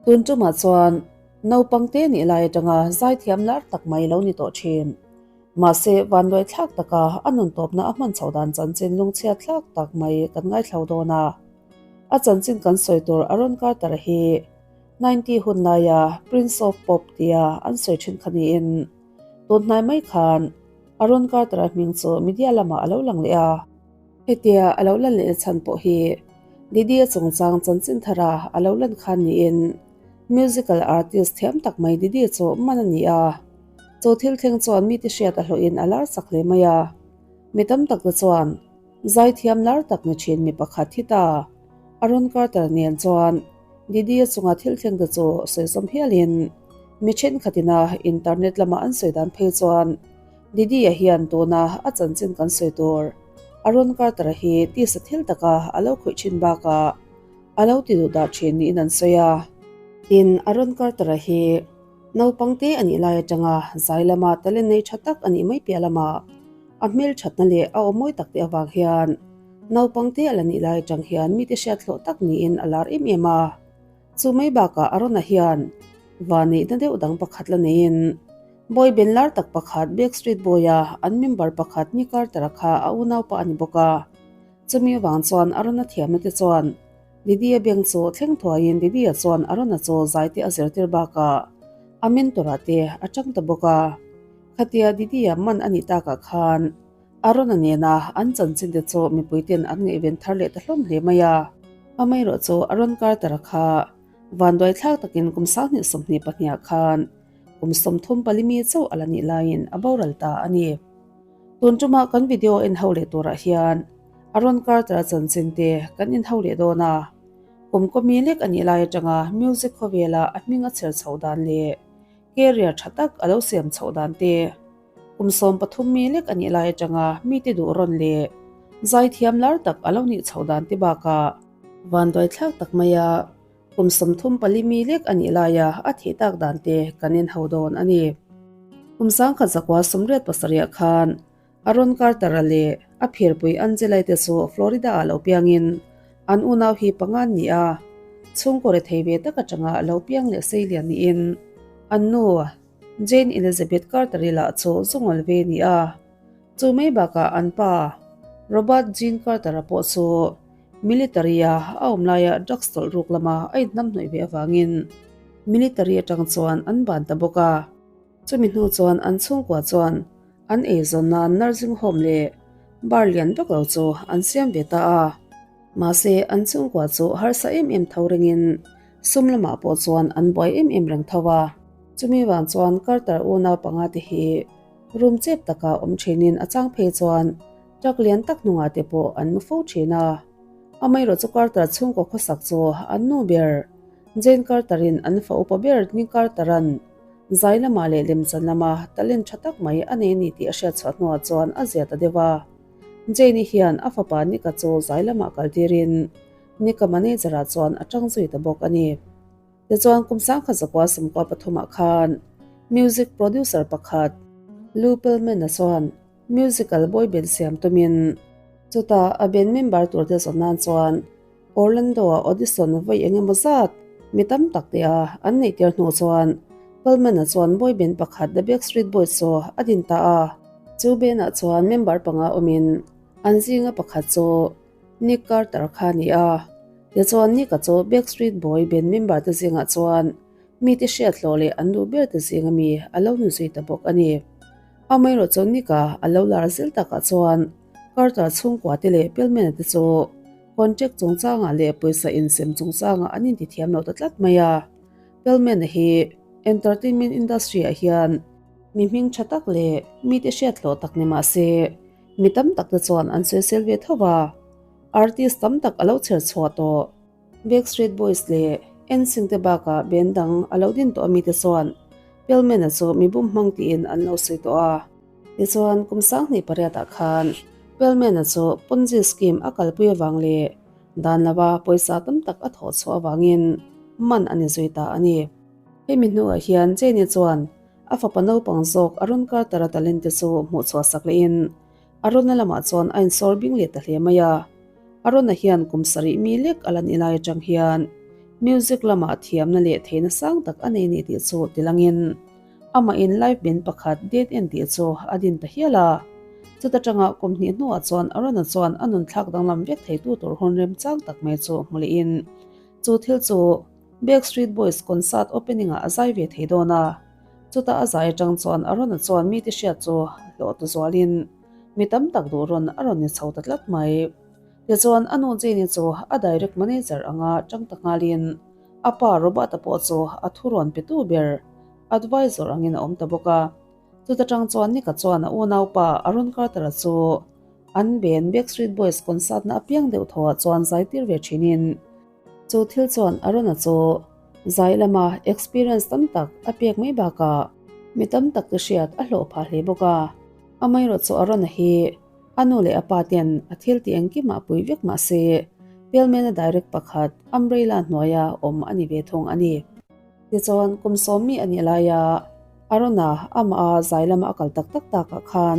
Tun tumah chuan naupang te nih lai atanga zaithiam lar tak mai lo ni tawh thin. Mahse, vanduai thlak taka a nun tawpna a hman chho dan chanchin lungchhiat thlak tak mai kan ngaithlo dawn a. A chanchin kan sawi tur Aaron Carter hi ninety hun laia Prince of Pop tia an sawi thin kha niin tun hnai mai khan Aaron Carter-a hming chu media lamah a lo lang leh a. Hetia a lo lan lehna chhan pawh hi Didi-a chungchang chanchin thara a lo lan khan niin musical artist thiam tak mai Didi chu man a ni a. Chu thil thleng chuan mite hriat a hlawhin a lar chak hle mai a. Mi tam tak te chuan zaithiam lar tak ni thin mi pakhat hi ta Aaron Carter nen chuan Didi-a chunga thil thleng te chu sawi zawm hialin mi thenkhatina internet lama an sawi dan phei chuan Didi-a hian tuna a chanchin kan sawi tur Aaron Carter-a hi tisa thil taka a lo khawih thin bakah a lo ti duh dah thin niin an sawi a. Tin, Aaron Carter-a hi naupang te a nih lai atanga zai lama talent nei tha tak a nih mai piah lamah a hmelthatna leh a aw mawi tak te avang hian naupang te a la nih lai atang hian mite hriat hlawh tak niin a lar em em a. Chu mai bakah Arona hian vanneihna deuh dang pakhat la neiin boy band lar tak pakhat Backstreet Boy-a an member pakhat Nick Carter-a kha a unaupa a ni bawk a. Chumi avang chuan Arona thiamna te chuan Didi-a beng chu thleng thuaiin Didi-a chuan Arona chu zai te a zirtir bakah a mentor-ah te a tang ta bawk a. Khatia Didi-a man a nih takah khan Arona nena an chanchin te chu mipui ten an ngaihven thar leh ta hlawm hle mai a. Amaherawh chu Aaron Carter-a kha vanduai thlak takin kum 2022 ah khan kum 34 mi chauh a la nih laiin a boral ta a ni. Tun ṭuma kan video en ho leh turah hian Aaron Carter-a chanchin te kan en ho leh dawn a. Kum kawmi lek a nih lai aṭanga music khawvela a hming a chher chhoh dan leh career ṭha tak a lo siam chhoh dan te, Kum 13 mi lek a nih lai atanga mite duh rawn leh zaithiam lar tak a lo nih chhoh dan te bakah vanduai thlak tak maia kum 34 mi lek a nih laia a thih tak dan te kan inho dawn a ni. Kum 1987 khan Aaron Carter-a leh a phirpui Angela-i te chu Florida-ah lo piangin an unau hi panga an ni a, chhungkaw rethei ve tak atanga lo piang leh seilian niin an nu Jane Elizabeth Carter-i lah chu zungawl ve a ni a. Chu mai bakah an pa Robert Gene Carter-a pawh chu military-a a awm laia drugs tawlh ruk lama a inhnamhnawih ve avangin military atang chuan an ban ta bawk a. Chumi hnu chuan an chhungkua chuan an eizawn nan nursing home leh bar lian vak lo chu an siam ve ta a. Mahse an chhungkua chu harsa em em tho rengin sum lamah pawh chuan an buai em em reng tho a. Chumi vang chuan Carter unau panga te hi room chep taka awm thinin a chang phei chuan truck lian tak hnungah te pawh an mu fo thin a. Amaherawh chu Carter chhungkaw khawsak chu an nu ber Jane Carter-in an fa upa ber Nick Carter-a'n zai lamah leh lemchan lama talent tha tak mai a nei a ni tih a hriat chhuah hnuah chuan a zia ta deuh a. Jane-i hian a fapa Nick-a chu zai lamah kal tirin Nick-a manager-ah chuan a tang zui ta bawk a ni. Tichuan kum 1993 ah khan music producer pakhat Lou Pearlman-a chuan musical boy band siam tumin chutah a band member tur te zawn nan chuan Orlando-a audition vawi eng emaw zat mi tam tak te a an neih tir hnu chuan Pearlman-a chuan boy band pakhat The Backstreet Boys chu a din ta a. Chu band-ah chuan member panga awmin an zinga pakhat chu Nick Carter kha a ni a, tichuan Nick-a chu Backstreet Boy band member te zingah chuan mite hriat hlawh leh an duh ber te zinga mi a lo ni zui ta bawk a ni. Amaherawh chu Nick-a a lo lar zil takah chuan Carter chhungkua te leh Pillman-a te chu contract chungchangah leh pawisa insem chungchangah an intithiam lo ta tlat mai a. Pillman-a hi entertainment industry-ah hian mi hming tha tak leh mite hriat hlawh tak ni mah se, Mi tam tak te chuan an sawisel ve tho va, artist tam tak a lo chher chhuah tawh. Backstreet Boys leh NSYNC te bakah band dang a lo din tawh a mite chuan Pillman-a chu mi bum hmang tiin an lo sawi tawh a. Tichuan kum 2008 ah khan Pillman-a chu Ponzi scheme a kalpui avang leh dan lova pawisa tam tak a thawh chhuah avangin man a ni zui ta a ni. Hemi hnuah hian Jane-i chuan A fapa naupang zawk Aaron Carter-a talent te chu hmuh chhuah sak lehin Aaron-a lamah chuan a insawr bing leh ta hle mai a. Aaron-a hian kum sarih mi lek a la ni lai atang hian Music lamah thiamna leh theihna sang tak a nei ni tih chu tilangin amahin live band pakhat Dead End tih chu a din ta hial a. Chuta tanga kum hnih hnuah chuan Arona chuan a nun thlak danglam vek theitu tur hun remchang tak mai chu hmu lehin chu thil chu Backstreet Boys concert opening ah a zai ve thei dawn a. Chuta a zai atang chuan Arona chuan mite hriat chu hlawh ta zualin mi tam tak duh rawn a rawn ni chho ta tlat mai. Tichuan, a nu Jane-i chu a direct manager anga tang ta nghalin a pa Robert-a pawh chu a thurawn petu ber, advisor, angin a awm ta bawk a. Chuta tang chuan Nick-a chuan a unaupa Aaron Carter-a chu an band Backstreet Boys concert-na apiang deuh tho ah chuan zai tir ve thinin chu thil chuan Aaron-a chu zai lama experience tam tak a pek mai bakah mi tam tak te hriat a hlawh phah hle bawk a. Amaherawhchu Aaron-a hi A nu leh a pa ten a thil tih engkimah pui vek mah se, Pelmena direct pakhat umbrella hnuaia awm a ni ve thung a ni. Tichuan, kum sawmmi a nih laia Arona amah a zai lama a kal tak tak takah khan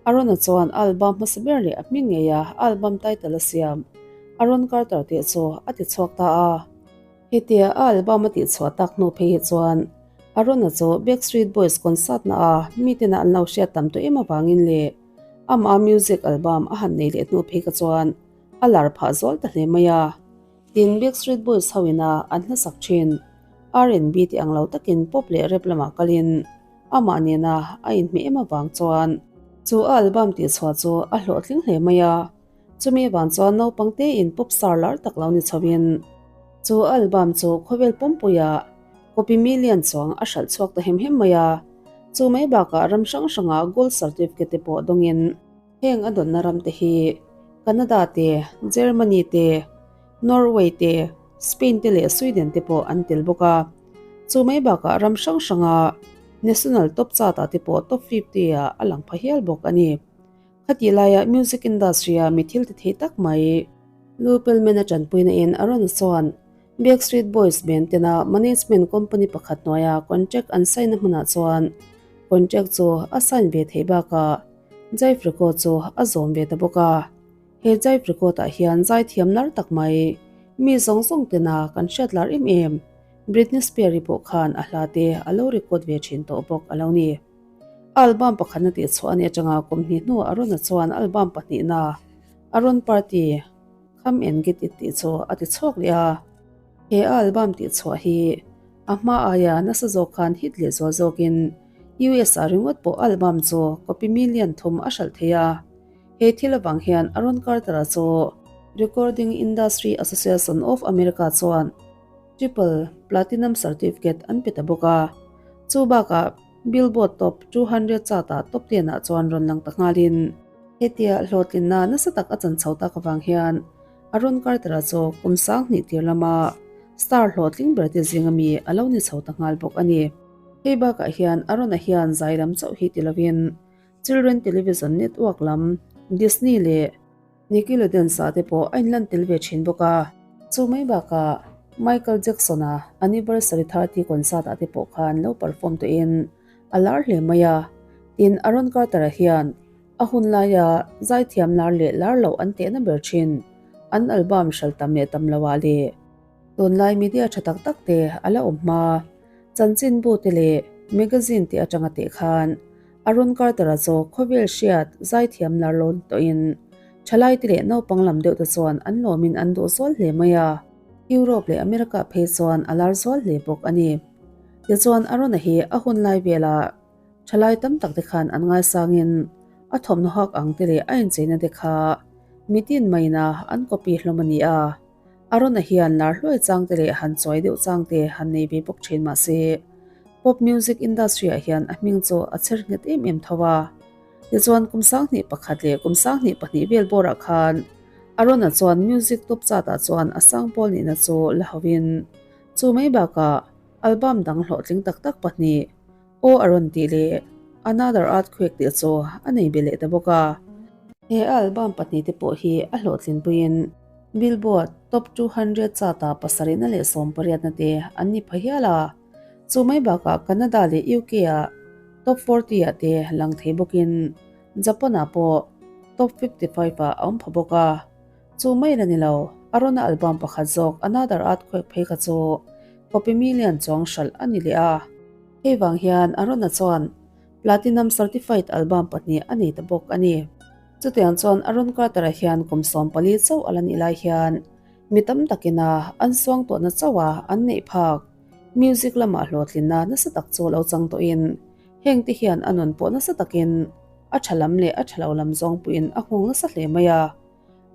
Arona chuan album hmasa ber leh a hming ngeia album title a siam Aaron Carter tih chu a ti chhuak ta a. Hetia a album a tihchhuah tak hnu phei hi chuan Arona chu Backstreet Boys concert na a miten an lo hriat tam tawh em avangin leh amah music album a han nei leh hnu phei kha chuan a lar phah zual ta hle mai a. Tin, Backstreet Boys ho ina an hlasak thin R&B tih ang lo takin pop leh rap lamah kalin amah nena a inhmeh em avang chuan chu a album tihchhuah chu a hlawhtling hle mai a. Chumi avang chuan naupang tein pop star lar tak lo ni chhoin chu album chu khawvel pumpuia copy million chuang a hralh chhuak ta hem hem mai a. Chu mai bakah ram hrang hrangah gold certificate te pawh dawngin heng a dawnna ram te hi Canada te, Germany te, Norway te, Spain te leh Sweden te pawh an tel bawk a. Chu mai bakah ram hrang hranga national top chart ah te pawh top 50 ah a lang pha hial bawk a ni. Khatih laia music industry-a mi thil ti thei tak mai Lou Pearlman-a tanpuina in a rawn sawn. Backstreet Boys band tena management company pakhat hnuaia contract an sign-na hmunah chuan contract chu a sign ve theih bakah Jive Record chu a zawm ve ta bawk a. He Jive Record-ah hian zaithiam lar tak mai mi zawng zawng tena kan hriat lar em em Britney Spears-i pawh khan a hla te a lo record ve thin tawh bawk a lo ni. Album pakhatna tih chhuah a nih atanga kum hnih hnuah Arona chuan album pahnihna Aron Party, Come and Get It tih chu a ti chhuak leh a. He a album tih chhuah hi a hma aia nasa zawk khan hit leh zual zawkin US ah ringawt pawh album chu copy million thum a hralh thei a. He thil avang hian Aaron Carter-a chu Recording Industry Association of America chuan Triple Platinum Certificate an pe ta bawk a. Chu bakah Billboard Top 200 chart-ah top ten ah chuan rawn lang ta nghalin hetia hlawhtlinna nasa tak a chan chho tak avang hian Aaron Carter-a chu kum sang hnih tir lama star hlawhtling ber te zinga mi a lo ni chho ta nghal bawk a ni. Hei bakah hian Aaron-a hian zai lam chauh hi ti lovin Children Television Network lam Disney leh Nickelodeon sa te pawh a inlan tel ve thin bawk a. Chu mai bakah Michael Jackson-a Anniversary 30 concert ah te pawh khan lo perform tawhin a lar hle mai a. Tin, Aaron Carter-a hian a hun laia zaithiam lar leh lar loh an tehna ber thin an album hral tam leh tam loah leh tunlai media tha tak tak te a la awm hma. Chanchinbu te leh magazine te atanga teh khan Aaron Carter-a chu khawvel hriat zaithiam lar lo ni tawhin thalaite leh naupang lam deuh te chuan an lawmin an duh zual hle mai a, Europe leh America phei chuan a lar zual hle bawk a ni. Tichuan Aaron-a hi a hun lai vela thalai tam tak te khan an ngaisangin a thawmhnaw hak ang te leh a incheina te kha mitin maina an copy hlawm a ni a. Arona hian lar hluai chang te leh han chawi deuh chang te han nei ve bawk thin mah se, pop music industry ah hian a hming chu a chher nghet em em tho a. Tichuan kum sanghnih pakhat leh kum sanghnih pahnih vel bawrah khan Arona chuan music top chart ah chuan a sang pawl nihna chu la hovin chu mai bakah album dang hlawhtling tak tak pahnih Aw a rawn tih leh Another Earthquake tih chu a nei be leh ta bawk a. He album pahnih te pawh hi a hlawhtlinpuiin Billboard Top 200 chart-ah pasarihna leh sawmpariatna te an ni pha hial a. Chu mai bakah Canada leh UK-ah Top 40-ah te lang thei bawkin Japan-ah pawh Top 55-ah a awm pha bawk a. Chu mai la ni lo, Arona album pakhat zawk Another Earthquake phei kha chu copy million chuang hralh a ni leh a. Hei vang hian Arona chuan Platinum Certified album pahnih a nei ta bawk a ni. Chutiang chuan Aaron Carter-a hian kum 14 chauh a la nih lai hian mi tam takina an suang tawhna chauha an neih phak music lamah hlawhtlinna nasa tak chu lo chang tawhin heng te hian a nun pawh nasa takin a tha lam leh a tha lo lam zawng puiin a nghawng nasa hle mai a.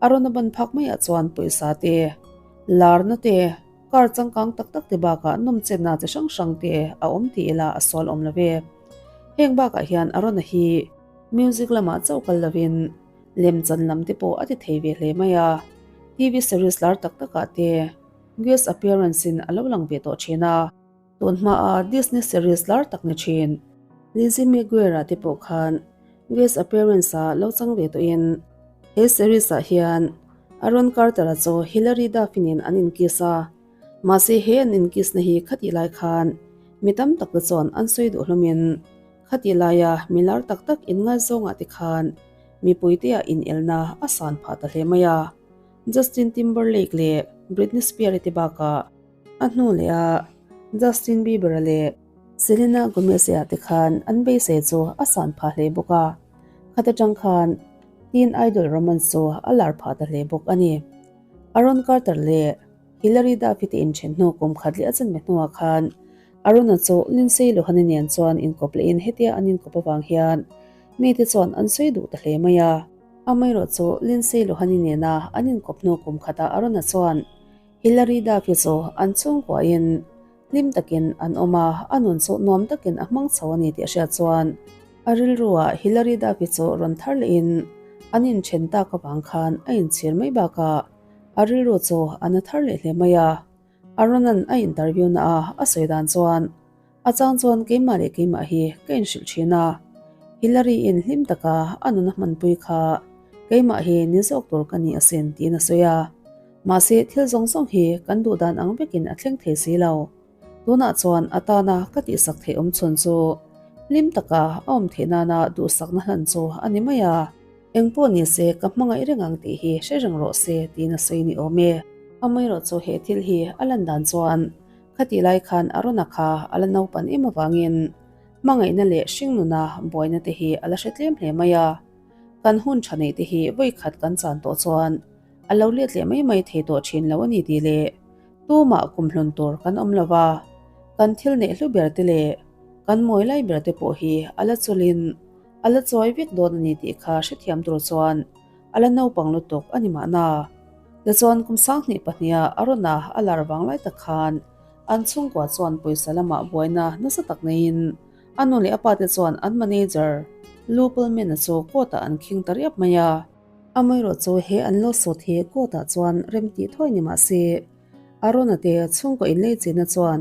Aaron-a ban phak maiah chuan pawisa te, larna te, car changkang tak tak te bakah nawmchenna chi hrang hrang te a awm ti ila a sual awm lo ve. Heng bakah hian Aaron-a hi music lamah chauh kal lovin lemchan lam te pawh a ti thei ve hle mai a, TV series lar tak takah te guest appearance-in a lo lang ve tawh thin a. Tun hmaa Disney series lar tak ni thin Lizzie McGuire-a te pawh khan guest appearance-a lo chang ve tawhin he series-ah hian Aaron Carter-a chu Hilary Duff-i nen an inkiss a, mahse he an inkiss-na hi khatih lai khan mi tam tak te chuan an sawi duh hlawmin khatih laia mi lar tak tak inngaizawngah te khan mipuite-ah inelna a san phah ta hle mai a, Justin Timberlake leh Britney Spears-i te bakah A hnu leh a Justin Bieber-a leh Selena Gomez-a te khan an beisei chu a san phah hle bawk a, khata tang khan teen idol romance chu a lar phah ta hle bawk a ni. Aaron Carter leh Hilary Duff-i te inthen hnu kum khat leh a chanve hnuah khan Aaron-a chu Lindsay Lohan-i nen chuan inkawp lehin hetia an inkawp avang hian mite chuan an sawi duh ta hle mai a. Amaherawh chu Lindsay Lohan-i nena an inkawp hnu kum khatah Aaron-a chuan Hilary Duff hi chu an chhungkuahin hlim takin an awm a, a nun chu nuam takin a hmang chho a ni tih a hriat chuan a rilruah Hilary Duff hi chu rawn thar lehin an inthen tak avang khan a inchhir mai bakah a rilru chu a na thar leh hle mai a. Aaron-a'n a interview na a a sawi dan chuan A chang chuan keimah leh keimah hi ka inhrilh thin a, Hillary-in hlim taka a nun a hmanpui kha keimah hi ni zawk tur ka ni asin tiin a sawi a. Mahse thil zawng zawng hi kan duh dan ang vekin a thleng thei si lo. Tunah chuan a tana ka tihsak theih awm chhun chu hlim taka a awm theih nana duhsakna hlan chu a ni mai a. Engpawh ni se ka hmangaih reng ang tih hi hre reng rawh se tiin a sawi ni awm e. Amaherawh chu he thil hi a lan dan chuan Khatih lai khan Arona kha a la naupan em avangin hmangaihna leh hringnuna buaina te hi a la hre tlem hle mai a. Kan hun tha neih te hi vawi khat kan chan tawh chuan a lo let leh mai mai thei tawh thin lo a ni tih leh tumah kumhlun tur kan awm lo va, kan thil neih hlu ber te leh kan mawi lai ber te pawh hi a la chawlhin a la chawi vek dawn a ni tih kha hrethiam tur chuan a la naupang lutuk a ni mahna. Tichuan kum 2002 a Arona a lar vang lai tak khan an chhungkua chuan pawisa lamah buaina nasa tak neiin a nu leh a pate chuan an manager Lou Pearlman-a chu court-ah an khing ta riap mai a. Amaherawh chu he an lawsuit hi court-ah chuan rem tih thuai ni mah se Arona te chhungkaw inleichina chuan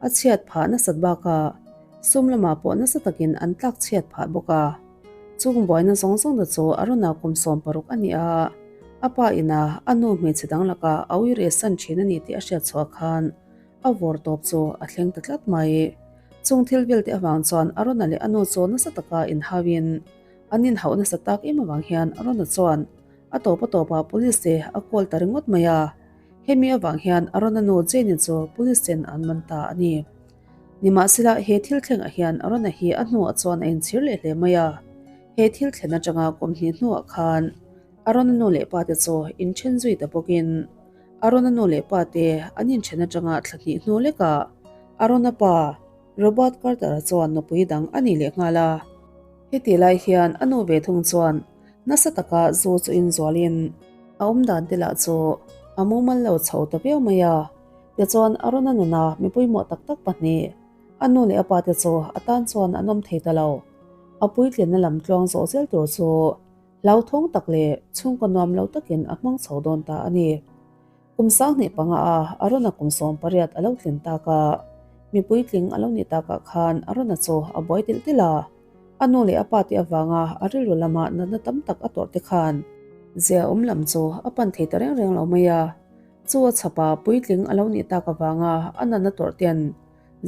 a chhiat phah nasat bakah sum lamah pawh nasa takin an tlak chhiat phah bawk a. Chung buaina zawng zawng te chu Arona kum 60 a ni a, a pa ina a nu hmeichhe dang laka a ui reh san thin a ni tih a hriat chhuah khan a vawr tawp chu a thleng ta tlat mai. Chung thil vel te avang chuan Arona leh a nu chu nasa taka inhauin an inhauh nasa tak em avang hian Arona chuan a tawp a tawpah police te a call ta ringawt mai a. Hemi avang hian Arona nu Jane-i chu police ten an man ta a ni. Nimahsela, he thil thlengah hian Arona hi a hnuah chuan a inchhir leh hle mai a. He thil thlen atanga kum hnih hnuah khan Arona nu leh pate chu inthen zui ta bawkin Arona nu leh pate an inthen atanga thla hnih hnu lekah Arona pa Robert Carter-a chuan nupui dang a ni leh nghal a. Heti lai hian a nu ve thung chuan nasa taka zu chu inzualin a awmdan te lah chu a mumal lo chho ta viau mai a. Tichuan, Arona nuna mi pawimawh tak tak pahnih, a nu leh a pa te chu a tan chuan an awm thei ta lo. A puitlinna lam tluang zawh zel tur chu hlauthawng tak leh chhungkaw nuam lo takin a hmang chho dawn ta a ni. Kum 2005 a Arona kum 18 a lo tlin tak a, mi puitling a lo nih takah khan Arona chu a buai tilh tilh a. A nu leh a pa te avanga a rilru lama natna tam tak a tawrh te khan zia awm lam chu a pan thei ta reng reng lo mai a. Chu a chhapa puitling a lo nih tak avanga a natna tawrh ten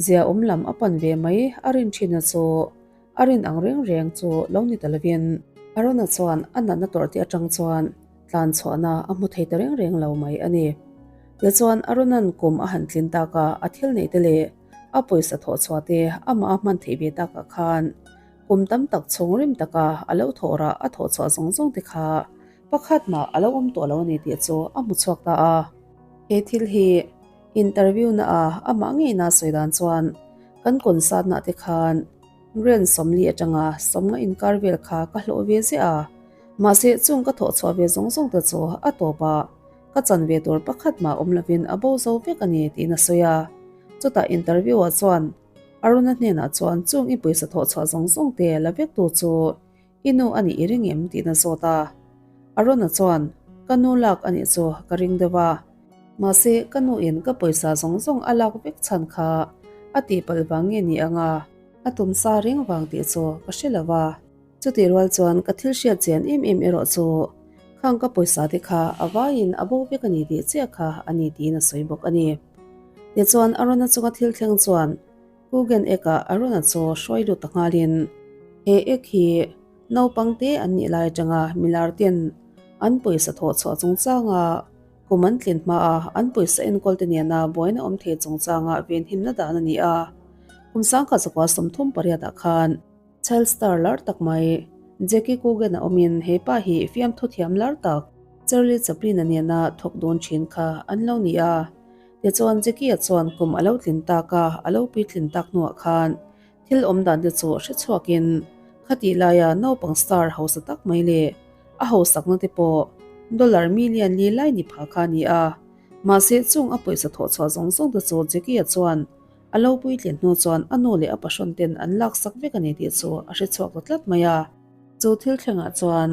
zia awm lam a pan ve mai a rin thinna chu a rin ang reng reng chu lo ni ta lovin Arona chuan a natna tawrh te atang chuan. tlan chhuahna a hmu thei ta reng reng lo mai a ni. Tichuan, Arona'n kum a han tlin tak a, a thil neih te leh a pawisa thawh chhuah te amah a hman theih ve takah khan kum tam tak chhung rim taka a lo thawh rah a thawh chhuah zawng zawng te kha pakhat mah a lo awm tawh lo a ni tih chu a hmu chhuak ta a. He thil hi interview na ah amah ngeina sawi dan chuan kan concert nah te khan Grand 40 atanga 50 inkar vel kha ka hlawh ve ziah a, mahse chung ka thawh chhuah ve zawng zawng te chu a tawp ah ka chan ve tur pakhat mah awm lovin a bo zo vek a ni tiin a sawi a. Chutah interview ah chuan Aruna hnenah chuan chung i pawisa thawh chhuah zawng zawng te la vek tu chu I nu a nih i ring em? tiin a zawt a. Arona chuan, Ka nu lak a nih chu ka ring deuh a. Mahse, ka nuin ka pawisa zawng zawng a lak vek chhan kha a tihpalh vang nge ni ang a, a tum sa reng vang tih chu ka hre lo va. Chutih rual chuan ka thil hriat chian em em erawh chu khang ka pawisa te kha a vaiin a bo vek a ni tih chiah kha a ni tiin a sawi bawk a ni. Tichuan, Arona chunga thil thleng chuan Coogan ek-ah Arona chu hruai lut ta nghalin, he ek hi naupang te an nih lai atanga milar ten an pawisa thawh chhuah chungchanga kum an tlin hmaa an pawisa enkawl te nena buaina awm thei chungchanga venhimna dan a ni a. Kum 1938 ah khan Child star lar tak mai Jackie Coogan a awmin he pa hi fiamthu thiam lar tak Charlie Chaplin-a nena thawk dawn thin kha an lo ni a. Tichuan Jackie-a chuan kum a lo tlin tak a, a lo puitlin tak hnuah khan thil awm dan te chu hre chhuakin khatih laia naupang star hausa tak mai leh a hausakna te pawh dollar million li lai ni pha kha a ni a. Mahse chung a pawisa thawh chhuah zawng zawng te chu Jackie-a chuan A lo puitlin hnu chuan a nu leh a pahrawn ten an laksak vek a ni tih chu a hre chhuak ta tlat mai a. Chu thil thlengah chuan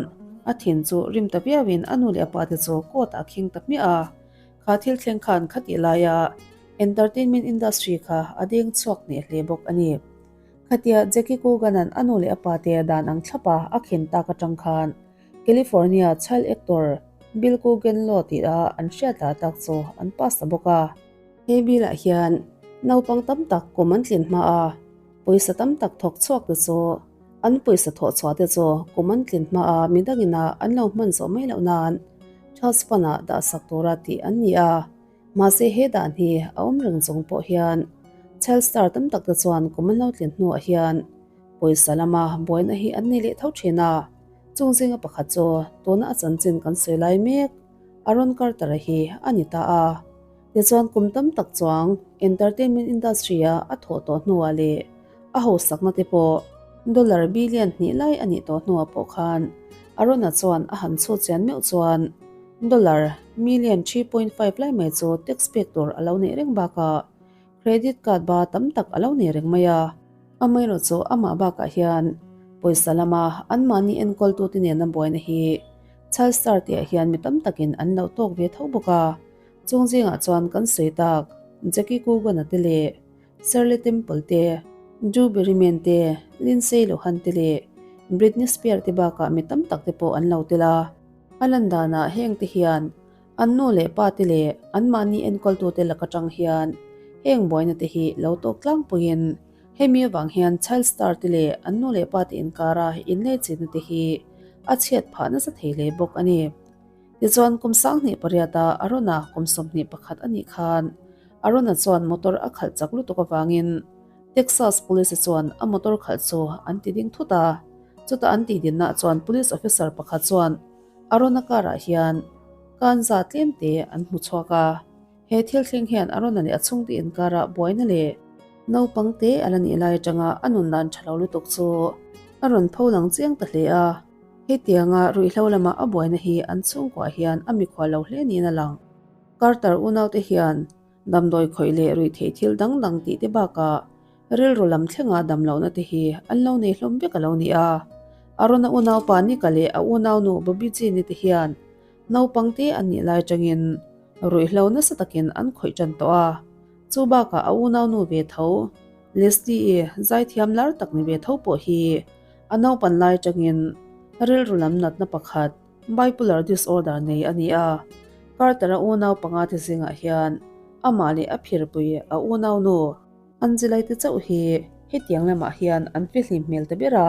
a thin chu rim ta viauin a nu leh a pa te chu court ah a khing ta hmiah a. Kha thil thleng khan khatih laia entertainment industry kha a deng chhuak hneh hle bawk a ni. Khatia Jackie Coogan-a'n a nu leh a pa te dan ang thlapa a khin tak atang khan California child actor Bill Coogan Law tih a an hriat lah tak chu an pass ta bawk a. He bilah hian naupang tam tak kum an tlin hma a, pawisa tam tak thawk chhuak te chu an pawisa thawh chhuah te chu kum an tlin hma a midang ina an lo hman zawh mai loh nan trust fund ah dah sak tura tih an ni a. Mahse he dan hi a awm reng chung pawh hian child star tam tak te chuan kum an lo tlin hnuah hian pawisa lama buaina hi an nei leh tho thin a, chung zinga pakhat chu tuna a chanchin kan sawi lai mek Aaron Carter-a hi a ni ta a. Tichuan kum tam tak chuang entertainment industry-a a thawh tawh hnuah leh a hausakna te pawh dollar billion hnih lai a nih tawh hnuah pawh khan Arona chuan a han chhut chian meuh chuan dollar million 3.5 lai mai chu tax pek tur a lo neih reng bakah credit card ba tam tak a lo nei reng mai a. Amaherawhchu amah bakah hian pawisa lama anmahni enkawltute nena buaina hi Child star tihah hian mi tam takin an lo tawk ve tho bawk a. Chung zingah chuan kan sawi tak Jackie Coogan-a te leh Shirley Temple te, Drew Barrymore te, Lindsay Lohan te leh Britney Spears te bakah mi tam tak te pawh an lo tel a. A lan danah heng te hian an nu leh pa te leh anmahni enkawltute lak atang hian heng buaina te hi lo tawk tlangpuiin hemi avang hian child star te leh an nu leh pa te inkara inleichina te hi a chhiat phah nasa thei hle bawk a ni. Tichuan kum 28 a Arona kum 21 a nih khan Arona chuan motor a khalh chak lutuk avangin Texas Police chuan a motor khalh chu an ti ding thut a. Chutah an tih dinna chuan police officer pakhat chuan Arona car ah hian kanza tlem te an hmu chhuak a. He thil thleng hian Arona leh a chhungte inkara buaina leh naupang te a la nih lai atanga a nun dan tha lo lutuk chu a rawn pho lang chiang ta hle a. Hetianga ruihhlo lama a buaina hi an chhungkuah hian a mikhual lo hle niin a lang. Carter unaute hian damdawi khawih leh ruihtheih thil dang dang tih te bakah rilru lam thlenga dam lohna te hi an lo nei hlawm vek a lo ni a. Arona unaupa Nika leh a unaunu Bobby Jean-i te hian naupang te an nih lai atangin ruihhlo nasa takin an khawih tan tawh a. Chu bakah a unaunu ve tho Leslie-i zaithiam lar tak ni ve tho pawh hi A naupan lai atangin rilru lam natna pakhat, bipolar disorder nei a ni a. Carter-a unau panga te zingah hian amah leh a phirpui a unaunu Angela-i te chauh hi hetiang lamah hian an fihlim hmel ta ber a.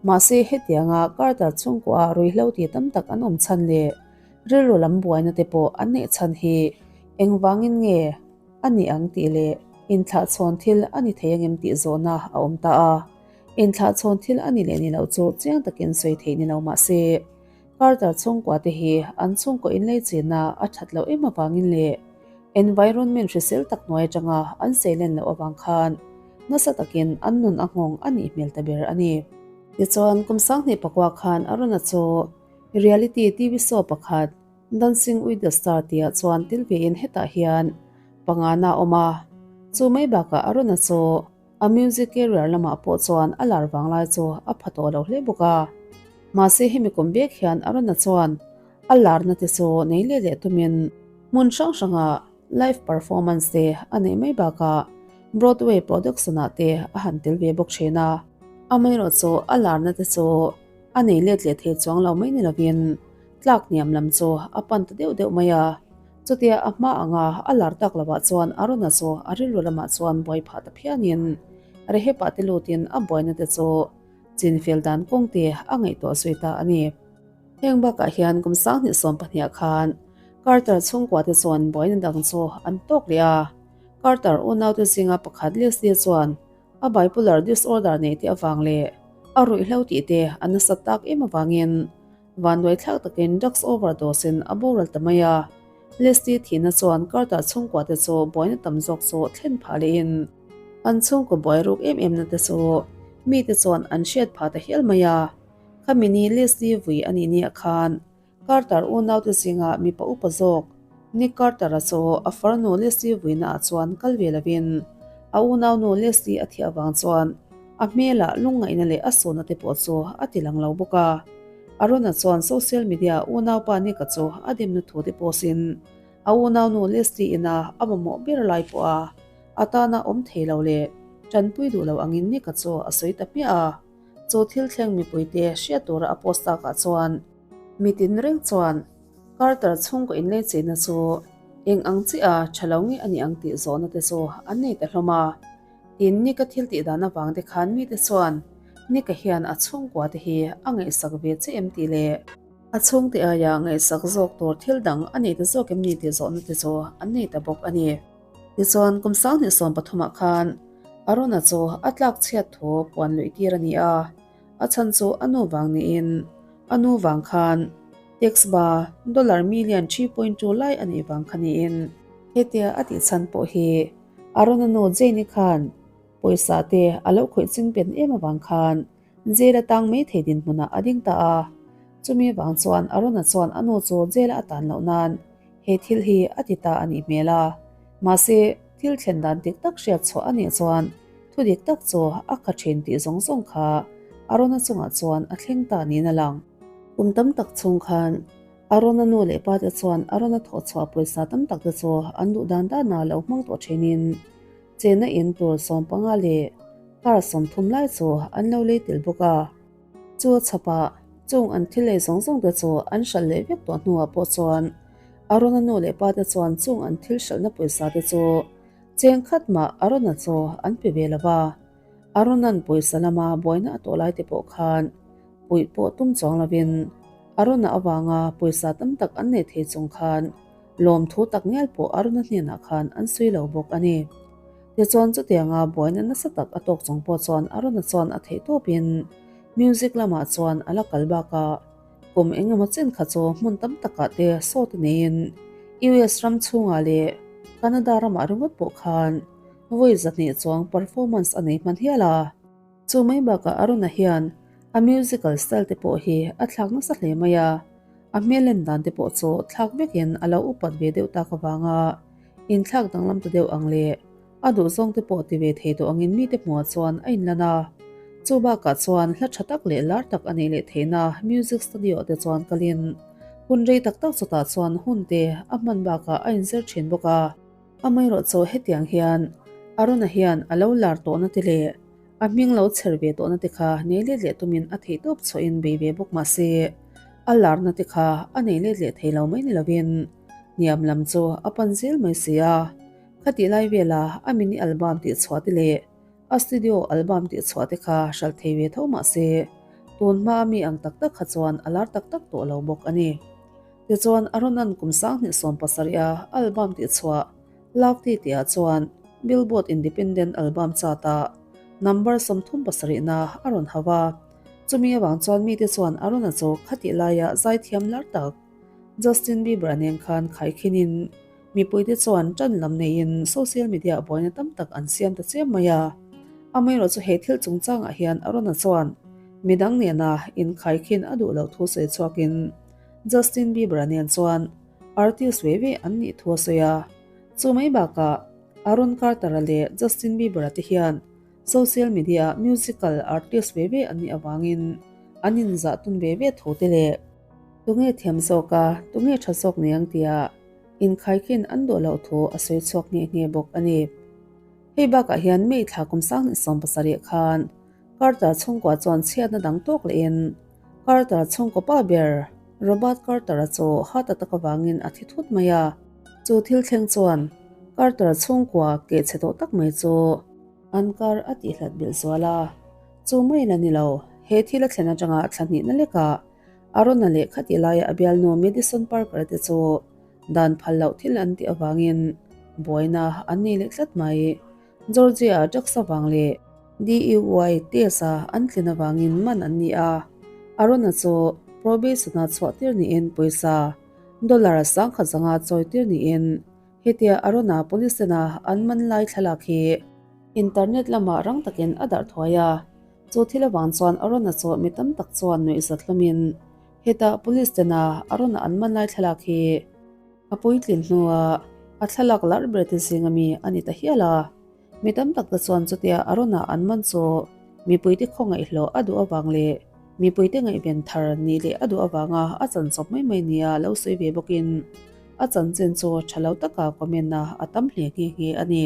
Mahse hetianga Carter chhungkuaah ruihhlo ti tam tak an awm chhan leh. rilru lam buaina te pawh an neih chhan hi engvangin nge a nih ang tih leh inthlahchhawn thil a ni thei angem tih zawhna a awm ta a. Inthlahchhawn thil a ni leh ni loh chu chiang takin sawi theih ni lo mah se, Carter chhungkua te hi an chhungkaw inlei chenna a that loh em avangin leh environment hrisel tak hnuai atanga an seilen loh avang khan nasa takin an nun a nghawng a nih hmel ta ber a ni. Tichuan, kum sanghnih pakua khan Aruna chu reality TV show pakhat Dancing with the Star tihah chuan tel vein hetah hian pangana a awm a, chu mai bakah Aruna chu A music career lamah pawh chuan a lar vanglai chu a pha tawh lo hle bawk a. Mahse hemi kum bek hian Aruna chuan a larna te chu nei leh leh tumin hmun hrang hrangah live performance te a neih mai bakah Broadway production ah te a han tel ve bawk thin a. Amaherawh chu a larna te chu a nei let leh thei chuang lo mai ni lovin tlak hniam lam chu a pan ta deuh deuh mai a. Chutia a hma anga a lar tak lovah chuan Aruna chu a rilru lamah chuan buai phah ta phianin Rehepah te lutin a buaina te chu chinfel dan kawng te a ngaihtuah zui ta a ni. Heng bakah hian kum 2020 khan Carter chhungkua te chuan buaina dang chu an tawk leh a, Carter unaute zinga pakhat Leslie chuan a bipolar disorder neih te avang leh a ruihhlo tih te a nasat tak em avangin Vanduaithlak takin drugs overdose in a boral ta mai a, Leslie thihna chuan Carter chhungkua te chu buaina tam zawk chu thlen phah lehin an chhungkaw buai ruk em em na te chu mite chuan an hriat phah ta hial mai a. Khami ni Leslie vui a nih niah khan Carter unaute zinga mipa upa zawk Nick Carter-a chu a farnu Leslie vuina ah chuan kal ve lovin a unaunu Leslie a thih avang chuan a hmelah lungngaihna leh a sawhna te pawh chu a ti lang lo bawk a. Arona chuan social media unaupa Nick-a chu a demna thu te post-in a unaunu Leslie ina a mamawh ber lai pawha a tana awm thei lo leh tanpui duh lo angin Nick-a chu a sawi ta hmiah a. Chu thil thleng mipuite hriat tura a post takah chuan mitin reng chuan Carter chhungkaw inlei chenna chu eng ang chiah a tha lo nge a ni ang tih zawhna te chu an nei ta hlawm a. Tin, Nick-a thil tih dan avang te khan mite chuan Nick-a hian a chhungkua te hi a ngaihsak ve che em tih leh a chhungte aia ngaihsak zawk tur thil dang a nei ta zawk em ni tih zawhna te chu an nei ta bawk a ni. Tichuan, kum 2013 ah khan Arona chu a tlak chhiat thu puan luih tir a ni a, a chhan chu a nu vang niin a nu vang khan tax ba dollar million 3.2 lai a nih vang kha niin hetia a tih chhan pawh hi Arona nu Jane-i khan pawisa te a lo khawih ching pen em avang khan jail a tang mai thei dinhmunah a ding ta a. Chumi vang chuan Arona chuan a nu chu jail a tan loh nan he thil hi a ti ta a nih hmel a. Mahse, thil thlen dan dik tak hriat chhuah a nih chuan thu dik tak chu a kha thin tih zawng zawng kha Arona chungah chuan a thleng ta niin a lang. Kum tam tak chhung khan Arona nu leh pa te chuan Arona thawh chhuah pawisa tam tak te chu an duh dan dana lo hmang tawh thinin chenna in tur 15 leh car 30 lai chu an lo lei tel bawk a. Chu a chhapah chung an thil lei zawng zawng te chu an hralh leh vek tawh hnuah pawh chuan Arona nu leh pa te chuan chung an thil hralhna pawisa te chu cheng khat mah Arona chu an pe ve lo va. Arona'n pawisa lama buaina a tawh lai te pawh khan puih pawh tum chuang lovin Arona avanga pawisa tam tak an nei thei chung khan lawmthu tak ngial pawh Arona hnenah khan an sawi lo bawk a ni. Tichuan chutianga buaina nasa tak a tawk chung pawh chuan Arona chuan a theih tawpin music lamah chuan a la kal bakah kum eng emaw chen kha chu hmun tam takah te sawt a neiin US ram chhungah leh Canada ramah ringawt pawh khan vawi 200 chuang performance a nei hman hial a. Chu mai bakah Aruna hian a musical style te pawh hi a thlak nasa hle mai a, a hmel en dan te pawh chu thlak vekin a lo upat ve deuh tak avanga inthlak danglam ta deuh ang leh a duhzawng te pawh ti ve thei tawh angin mite hmuhah chuan a inlan a. Chu bakah chuan hla tha tak leh lar tak a neih leh theihna music studio te chuan kalin hun rei tak tak chutah chuan hun te a hman bakah a inzir thin bawk a. Amaherawh chu hetiang hian Aruna hian a lo lar tawhna te leh a hming lo chher ve tawhna te kha nei let leh tumin a theihtawp chhuahin bei ve bawk mah se, a larna te kha a nei let leh thei lo mai ni lovin hniam lam chu a pan zel mai si a. Khatih lai vela a mini album tih chhuah te leh a studio album tih chhuah te kha hralh thei ve tho mah se, tun hma mi ang tak tak kha chuan a lar tak tak tawh lo bawk a ni. Tichuan, Aaron-a'n kum 2017 a album tihchhuah Love Tea tihah chuan Billboard Independent Album Chart-ah number 37 na a rawn hauh a. Chumi avang chuan mite chuan Aaron-a chu khatih laia zaithiam lar tak Justin Bieber-a nen khan khaikhinin mipuite chuan ṭan lam neiin social media-ah buaina tam tak an siam ta chiam mai a. Amaherawhchu he thil chungchangah hian Aaron-a chuan midang nena inkhaikhin a duh loh thu sawi chhuakin Justin Bieber-a nen chuan artist ve ve an nih thu a sawi a. Chu mai bakah Aaron Carter-a leh Justin Bieber-a te hian social media-ah musical artist ve ve an nih avangin an inzah tun ve ve tho te leh tunge thiam zawk a, tunge tha zawk ni ang tia inkhaikhin an duh loh thu a sawi chhuak nghe nghe bawk a ni. Hei bakah hian May thla kum 2017 khan Carter chhungkua chuan chhiatna dang tawk lehin Carter chhungkaw pa ber Robert Carter-a chu heart attack avangin a thi thut mai a. Chu thil thleng chuan Carter chhungkua keh chhe tawh tak mai chu an kar a tihhlat belh zual a. Chu mai la ni lo, he thil a thlen atanga thla hnihna lekah Arona leh khatih laia a bialnu Madison Parker te chu dan phal loh thil an tih avangin buaina an nei leh tlat mai. Georgia drugs avang leh DUI test-a an tlin avangin man an ni a, Arona chu probation-a chhuah tir niin pawisa dollar 10,000 zanga chawi tir niin hetia Arona police tena an man lai thlalak hi internet lamah rang takin a darh thuai a. Chu thil avang chuan Arona chu mi tam tak chuan nuihzat hlawmin hetah police tena Arona an man lai thlalak hi A puitlin hnuah a thlalak larh ber te zinga mi a ni ta hial a. Mi tam tak te chuan chutia a rawn ah an man chu mipuite khawngaihhlawh a duh avang leh mipuite ngaihven thar nih leh a duh avanga a chan chawp mai mai nia lo sawi ve bawkin a chanchin chu tha lo taka comment a a tam hle nghe nghe a ni.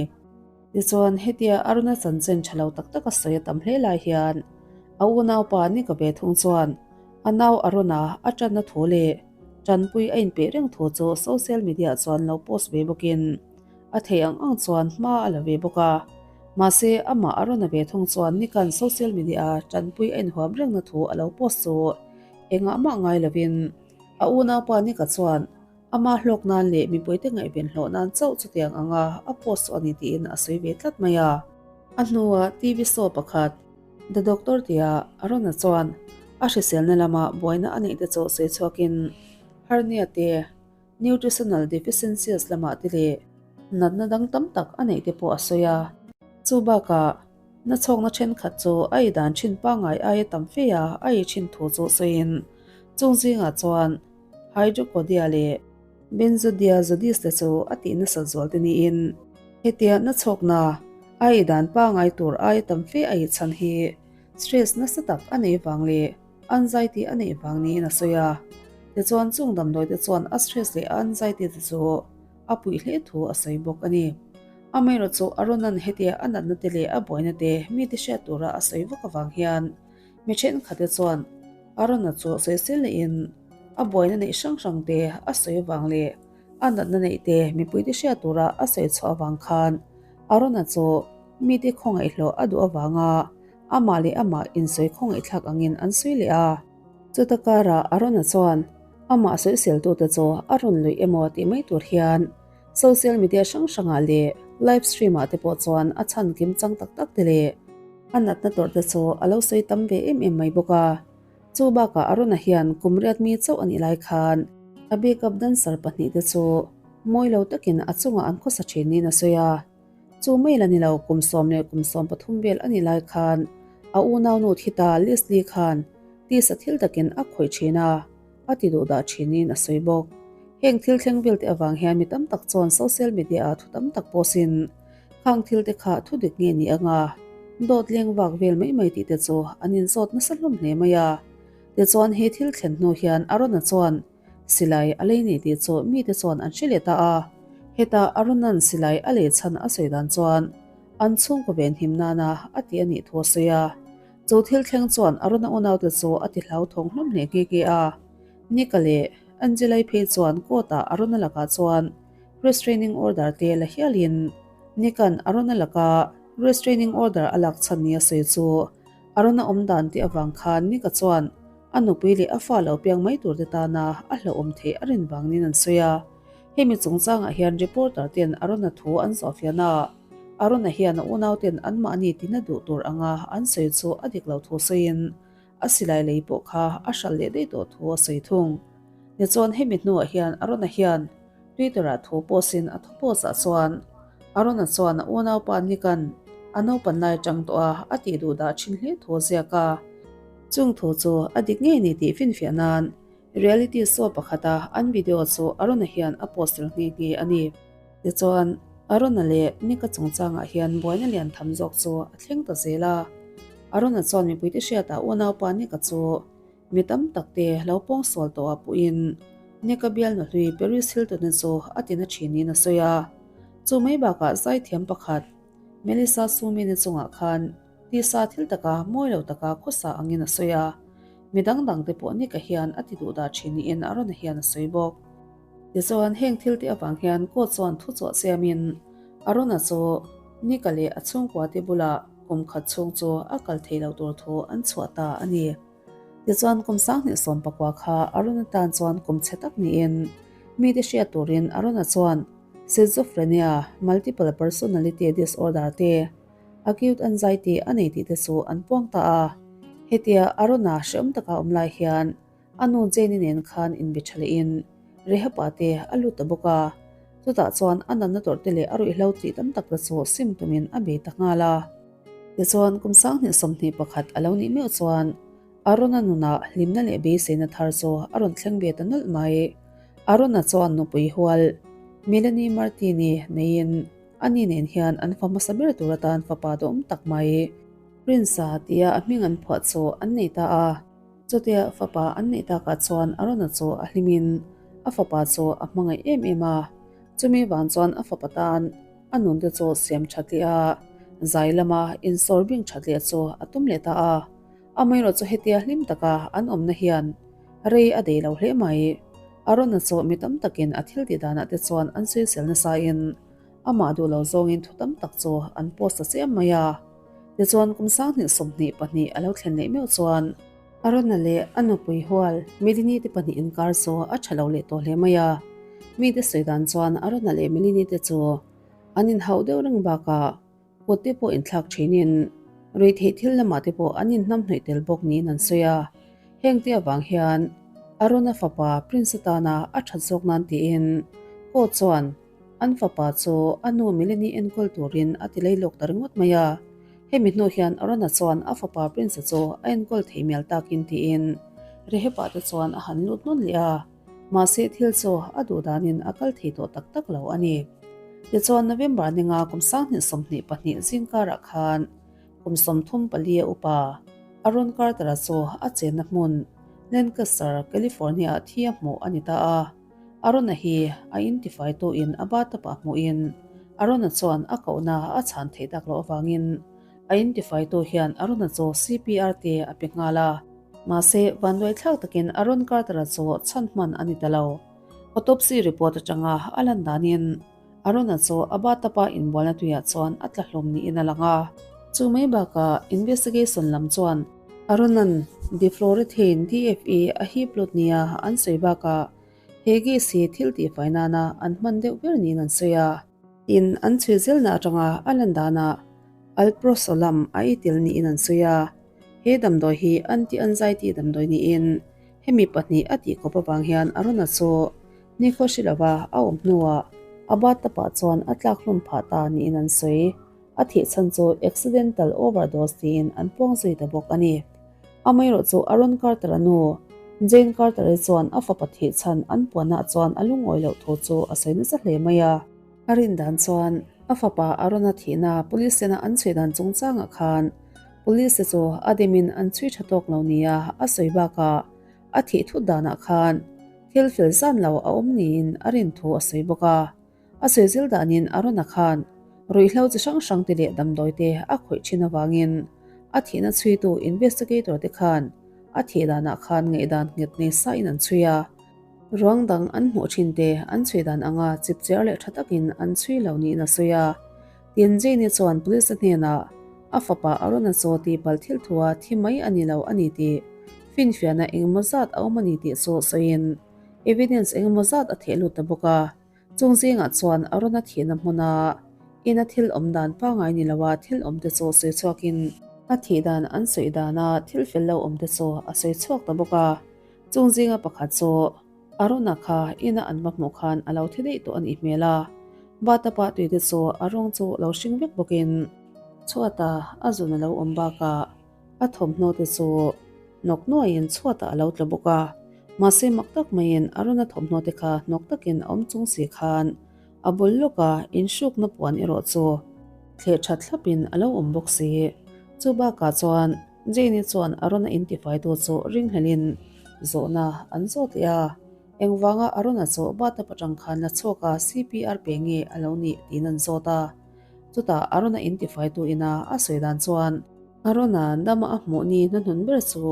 Tichuan hetia a rawn a chanchin tha lo tak taka sawi a tam hle lai hian a unaupa Nika ve thung chuan a nau a rawn a a tanna thu leh Tanpui a inpeh reng thu chu social media chuan lo post ve bawkin a theih ang ang chuan hma a la ve bawk a. Mahse, amah a rawn a ve thung chuan Nikan social media a tanpui a inhuam rengna thu a lo post chu engah mah ngai lovin a unaupa Nika chuan ama hlawk nan leh mipuite ngaihven hlawh nan chauh chutiang anga a post chu a ni tiin a sawi ve tlat mai a. A hnuah TV show pakhat The Doctor tia Arona chuan a hriselna lama buaina a neih te chu sawi chhuakin hernia te, nutritional deficiencies lamah te leh natna dang tam tak a neih te pawh a sawi a. Chu bakah nachhawkna thenkhat chu a ei dan thin pangngai aia tam fe a a ei thin thu chu sawiin chung zingah chuan hydrocodia leh benzodiazodis te chu a tih nasat zual te niin hetia nachhawkna A ei dan pangai tur aia tam fe a ei chhan hi stress nasa tak a nei vang leh anxiety a neih vang niin a sawi a. Tichuan chung damdawi te chuan a stress leh a anxiety te chu a puih hle thu a sawi bawk a ni. Amaherawhchu Arunan hetia a natna te leh a buaina te mite hriat tura a sawi vak avang hian mi thenkhat te chuan Aruna chu sawisel lehin a buaina neih hrang hrang te a sawi avang leh A natna neih te mipuite hriat tura a sawi chhuah avang khan Arona chu mite khawngaihhlawh a duh avanga amah leh amah insawi khawngaihthlak angin an sawi leh a. Chuta karah Arona chuan amah sawiseltute chu a rawn luih emaw tih mai tur hian social media hrang hrangah leh live stream ah te pawh chuan a chhan kim chang tak tak te leh a natna tawrh te chu a lo sawi tam ve em em mai bawk a. Chu bakah Arona hian kum riat mi chauh a nih lai khan a backup dancer pahnihte chu mawi lo takin a chungah an khawsa thin niin a sawi a. Chu mai la ni lo kum sawm leh kum 13 vel a nih lai khan a unaunu thi ta Leslie khan tisa thil takin a khawih thin a, a ti duh dah thin niin a sawi bawk. Heng thil thleng velte avang hian mi tam tak chuan social media-ah thu tam tak post-in Khang thil te kha thu dik nge ni anga dawt leng vak vel mai mai tih te chu an inzawt nasa hlawm hle mai a. Tichuan he thil thlen hnu hian Arona chuan silai a lei nei tih chu mite chuan an hre leh ta a. Heta Arona'n silai a lei chhan a sawi dan chuan an chhungkaw venhim nana a ti a nih thu a sawi a. Chu thil thleng chuan Arona unaute chu a ti hlauthawng hlawm hle nghe nghe a. Nika leh Angelai phei chuan court-ah Arona lakah chuan Restraining order te la hialin Nick-a'n Arona laka restraining order a lak chhan ni a sawi chu Arona awm dan tih avang khan Nick-a chuan a nupui leh a fa lo piang mai tur te tana a hlauhawm theih a rin vang niin an sawi a. Hemi chungchangah hian reporter ten Arona thu an zawhfiahna ah Arona hian a unau ten anmahni tina duh tur anga an sawi chu a dik lo thu sawiin a silai lei pawh kha a hralh leh daih tawh thu a sawi thung. Tichuan hemi hnuah hian Arona hian Twitter-ah thu post in a thu post ah chuan Arona chuan a unaupa Nick-a'n a naupan lai atang tawh a a tih duh dah thin hle thu a ziak a. Chung thu chu a dik ngei ni tih finfiah nan Reality show pakhata an video chu Arona hian a post tel nghe nghe a ni. Tichuan, Arona leh Nika chungchangah hian buaina lian tham zawk chu a thleng ta zel a. Arona chuan mipuite hriatah unaupa Nika chu mi tam takte lo pawngsual tawhah puhin Nika bialnu hlui Paris Hilton-i chu a tina thin niin a sawi a. Chu mai bakah zaithiam pakhat Melissa Sumini chungah khan Tisa thil taka mawi lo taka khawsa angin a sawi a, mi dang dangte pawh Nika hian a ti duh dah thin niin Arona hian a sawi bawk. Tichuan, heng thilte avang hian court chuan thu chhuah siamin Arona chu Nika leh a chhungkuate bulah kum khat chhung chu a kal thei lo tur thu an chhuah ta a ni. Tichuan, kum 2019 kha Arona tan chuan kum chhe tak niin mite hriat turin Arona chuan schizophrenia, multiple personality disorder te, Acute anxiety a nei tih te chu an puang ta a. Hetia Arona hrehawm taka awm lai hian a nu Jane-i nen khan inbe tha lehin Rehab-a te a lut ta bawk a. Chutah chuan a natna tawrh te leh a ruihhlo tih tam tak te chu sim tumin a bei ta nghal a. Tichuan kum 2021 a lo nih meuh chuan Arona nunah hlimna leh beiseina thar chu a rawn thleng ve ta nawlh mai. Arona chuan nupui hual Melanie Martin-i neiin Ani nen hian an fa hmasa ber tur atan fapa duhawm tak mai Prince-a tia a hming an phuah chu an nei ta a. Chutia fapa an neih takah chuan Arona chu a hlimin a fapa chu a hmangaih em em a. Chumi vang chuan a fapa tan a nunte chu siam that leh a, zai lama insawr bing that leh chu a tum leh ta a. Amaherawh chu hetia hlim taka an awmna hian rei a dei lo hle mai. Arona chu mi tam takin a thil tih danah te chuan an sawisel nasain Amah duh lo zawngin thu tam tak chu an post ta chiam mai a. Tichuan kum 2022 a lo thlen leh meuh chuan Arona leh a nupui hual Melini te pahnih inkar chu a tha lo leh tawh hle mai a. Mite sawi dan chuan Arona leh Melini te chu an inhauh deuh reng bakah kut te pawh inthlak thinin ruihtheih thil lamah te pawh an inhnamhnawih tel bawk niin an sawi a. Heng te avang hian Arona fapa Prince atana a that zawk nan tiin court chuan An fapa chu a nu Melanie enkawl turin a ti lei lawk ta ringawt mai a. Hemi hnu hian Arona chuan a fapa Prince-a chu a enkawl thei mial takin tiin Rehab-ah te chuan a han lut nawn leh a. Mahse thil chu a duh danin a kal thei tawh tak tak lo a ni. Tichuan November ninga kum 2022 zingkarah khan kum 34 a upa Aaron Carter-a chu a chenna hmun Lancaster, California-ah thi a hmuh a ni ta a. Arona hi a intifaitu-in a bathtub-ah hmuhin Arona chuan a kohna a chhan theih tak loh avangin a intifaitu hian Arona chu CPR te a pe nghal a. Mahse, vanduaithlak takin Aron Carter-a chu chhan hman a ni ta lo. Autopsy report atanga a lan danin Arona chu a bathtub-a inbualna tuiah chuan a tla hlawm niin a lang a. Chu mai bakah investigation lam chuan Aronan difluorethane, DFE, a hip lut nia an sawi bakah he gas hi thil tihfai nana an hman deuh ber niin an sawi a. Tin, an chhui zelna atanga a lan danah alprosolam a ei tel niin an sawi a. He damdawi hi anti-anxiety damdawi niin hemi pahnih a tihkawp avang hian Arona chu nikhaw hri lova a awm hnuah a bathtub-ah chuan a tlak hlum phah ta niin an sawi. A thih chhan chu accidental overdose tiin an puang zui ta bawk a ni. Amaherawh chu Aaron Carter-a nu, Jane Carter-i chuan a fapa thih chhan an puanah chuan a lungawi loh thu chu a sawi nasa hle mai a. A rin dan chuan a fapa Aaron-a thihna police sena an chhui dan chungchangah khan police te chu a demin an chhui tha tawk lo nia a sawi bakah a thih thut danah khan thil fel zan lo a awm niin a rin thu a sawi bawk a. A sawi zil danin Arona khan ruihhlo chi hrang hrang te leh damdawi te a khawih thin avangin a thihna chhuitu investigator te khan a thih danah khan ngaihdan nghet nei sain an chhui a, ruang dang an hmuh thin te an chhui dan anga chipchiar leh tha takin an chhui lo niin a sawi a. Tin, Jane-i chuan police-a hnenah a fapa Arona chaw tihpalh thil thua thi mai a ni lo a ni tih. Finfiahna engemaw zat a awm a ni tih chu sawiin evidence engemaw zat a theh lut ta bawk a. Chung zingah chuan Arona thihna hmuna ina thil awm dan pangngai ni loa thil awm te chu sawi chhuakin a thih dan an sawi dana thil fel lo awm te chu a sawi chhuak ta bawk a. Chung zinga pakhat chu Arona kha ina an va hmuh khan a lo thi daih tawh a nih hmel a. Batapa tui te chu a rawng chu lo hring vek bawkin chhuata a zun a lo awm bakah A thawmhnaw te chu hnawk nuaiin chhuatah a lo tla bawk a, mahse mak tak maiin Arona thawmhnaw te kha hnawk takin a awm chung si khan a bul lawka inhrukna puan erawh chu thleh that thlapin a lo awm bawk si. Chu bakah chuan Jane-i chuan Arona intifaitu chu ringhlelin zawhna an zawt leh a, engvanga Arona chu bathtub atang khan la chhuaka CPR pe nge a lo nih tiin an zawt a. Chutah Arona intifaitu ina a sawi dan chuan, Arona dama a hmuh ni hnahnun ber chu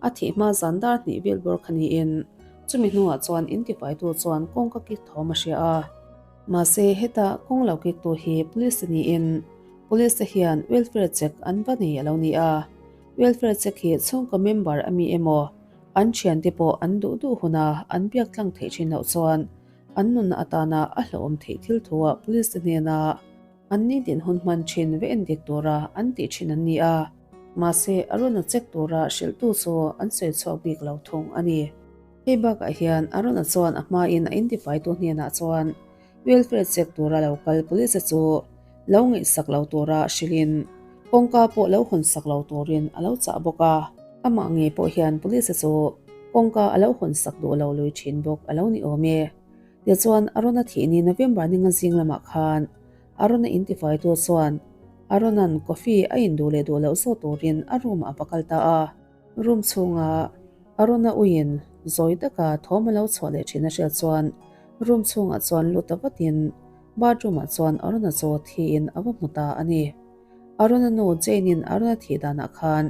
a thih hma zan dar hnih vel bawr kha niin chumi hnuah chuan intifaitu chuan kawngka kik thawm a hria a. Mahse heta kawng lo kiktu hi police te niin police te hian welfare check an va nei a lo ni a. Welfare check hi chhungkaw member a mi emaw an thiante pawh an duh duh huna an biak tlang theih thin loh chuan an nunna atana a hlauhawm theih thil thuah police te hnena An ni din hun hman thin ve en dik tura an tih thin an ni a, mahse a rawn a check tura hrilhtu chu an sawi chhuak bik lo thung a ni. Hei bakah hian Arona chuan a hmain a intifaitu hnenah chuan welfare check tura lo kal police chu lo ngaihsak lo tura hrilhin kawngka pawh lo hawnsak lo turin a lo chah bawk a. Amah ngei pawh hian police chu kawngka a lo hawnsak duh lo lui thin bawk a lo ni awm e. Tichuan, Arona thih ni November ninga zing lamah khan Arona intifaitu chuan Arona'n coffee a induh leh duh loh zawh turin a room ah a va kal ta a. Room chhunga Arona uiin zawi taka thawm a lo chhuah leh thin a hriat chuan room chhungah chuan lut ta vatin bathroom ah chuan Arona chu thiin a va hmu ta a ni. Arona nu Jane-in Arona thih danah khan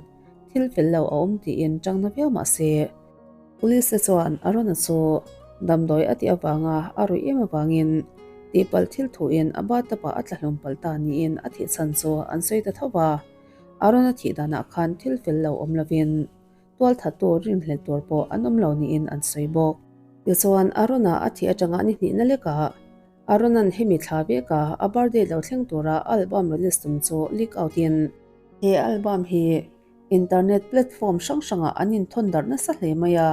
thil fel lo a awm tiin tangna viau mah se, Police te chuan Arona chu damdawi a tih avanga a ruih em avangin tihpalh thil thuin a bathtub ah a tla hlawm palh ta niin a thih chhan chu an sawi ta tho va. Arona thih danah khan thil fel lo awm lovin tualthattu rinhlelh tur pawh an awm lo niin an sawi bawk. Tichuan Arona a thih atanga ni hnihna lekah Arona'n hemi thla veka a birthday lo thleng tura album release tum chu leak out in, He album hi Internet platform hrang hrangah an inthawn darh nasa hle mai a,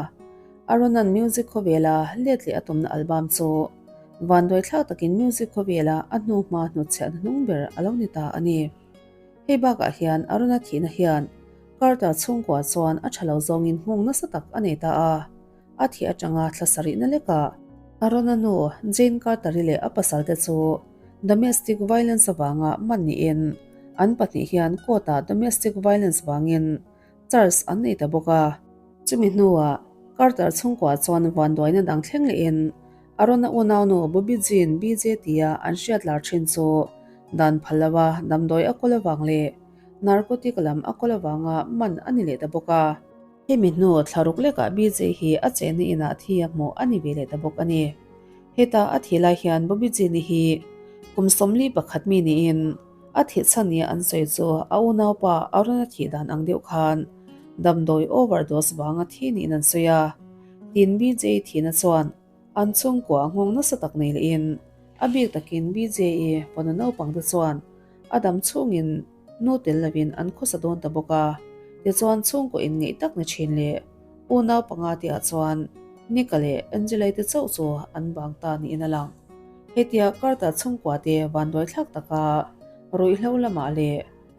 Arona'n music khawvela let leh a tumna album chu vanduai thlak takin music khawvela a hnu hma hnutchhiahna hnung ber a lo ni ta a ni. Hei bakah hian Arona thihna hian Carter chhungkua chuan a tha lo zawngin nghawng nasa tak a nei ta a, a thih atanga thla sarihna lekah Arona nu Jane Carter-i leh a pasalte chu Domestic violence avanga man niin an pahnih hian court-ah domestic violence vangin charge an nei ta bawk a. Chumi hnuah Carter chhungkua chuan vanduaina dang thleng lehin Arona unaunu Bobby Jean BJ tia an hriat lar thin chu dan phal loa damdawi a kawl avang leh narcotic lam a kawl avanga man a ni leh ta bawk a. Hemi hnu thlaruk lekah BJ hi a chenna inah thi a hmuh a ni ve leh ta bawk a ni. Heta a thih lai hian Bobby Jean-i hi kum 41 mi niin a thih chhan nia an sawi chu a unaupa Arun-a thih dan ang deuh khan damdawi overdose vanga thi niin an sawi a. Tin BJ thihna chuan an chhungkua nghawng nasa tak nei lehin a bik takin BJ-i fanu naupangte chuan a dam chhungin nu tel lovin an khawsa dawn ta bawk a, tichuan chhungkaw inngeih tak ni thin leh unau panga te ah chuan Nika leh Angela-i te chauh chu an bang ta niin a lang. Hetia Carter chhungkua te vanduai thlak taka ruihhlo lamah leh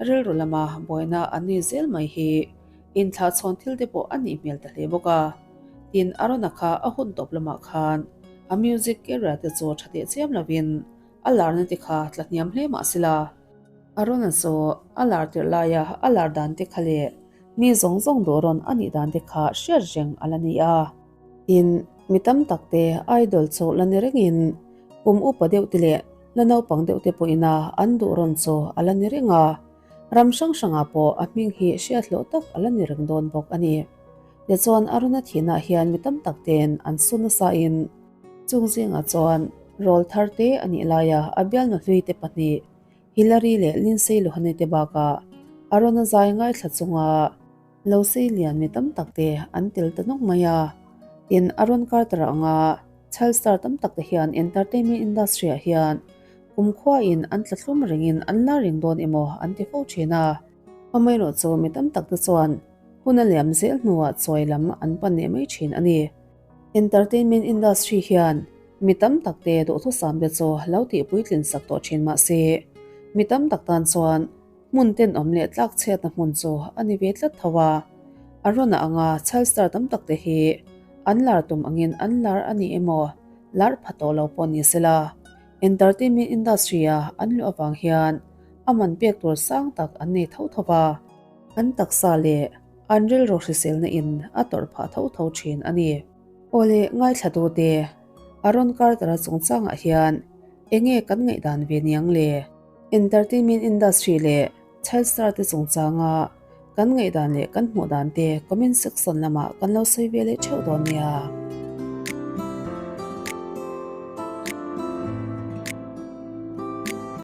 rilru lama buaina an nei zel mai hi inthlahchhawn thil te pawh a nih hmel ta hle bawk a. Tin, Arona kha a hun tawp lamah khan a music career te chu tha teh chiam lovin a larna te kha tla hniam hle mah sela, Arona chu a lar tirh laia a lar dan te kha leh mi zawng zawng duh rawn a nih dan te kha hriat reng a la ni a. Tin, mi tam tak te idol chu la ni rengin kum upa deuh te leh la naupang deuh te pawhina an duh rawn chu a la ni reng a, ram hrang hrangah pawh a hming hi hriat hlawh tak a la ni reng dawn bawk a ni. Tichuan Arona thihna hian mi tam tak ten an su nasain chung zingah chuan rawl thar te a nih laia a bialnu hlui te pahnih Hillary leh Lindsay Lohan-i te bakah Arona zai ngaithla chunga. Lo sei lian mi tam tak te an tel ta nawk mai a. Tin, Aaron Carter anga child star tam tak te hian entertainment industry ah hian kumkhua in an tla thlum rengin an la reng dawn emaw an ti fo thin a. Amaherawhchu mi tam tak te chuan hun a liam zel hnuah chawi lam an pan leh mai thin a ni. Entertainment industry hian mi tam tak te duhthusam te chu lo tih puitlin sak tawh thin mah se, mi tam tak tan chuan hmun tenawm leh tlak chhiatna hmun chu a ni ve tlat tho a. A rawn a anga child star tam tak te hi an lar tum angin an lar a ni emaw lar pha tawh lo pawh ni sela, entertainment industry a an luh avang hian a man pek tur sang tak an nei tho tho va. An taksa leh an rilru hriselna in a tawrh phah tho tho thin a ni. Awle ngaithla tu te, Aaron Carter-a chungchangah hian enge kan ngaihdan ve niang le? Entertainment industry leh child star te chungchanga kan ngaihdan leh kan hmuh dan te comment section lamah kan lo sawi ve leh theuh dawn nia.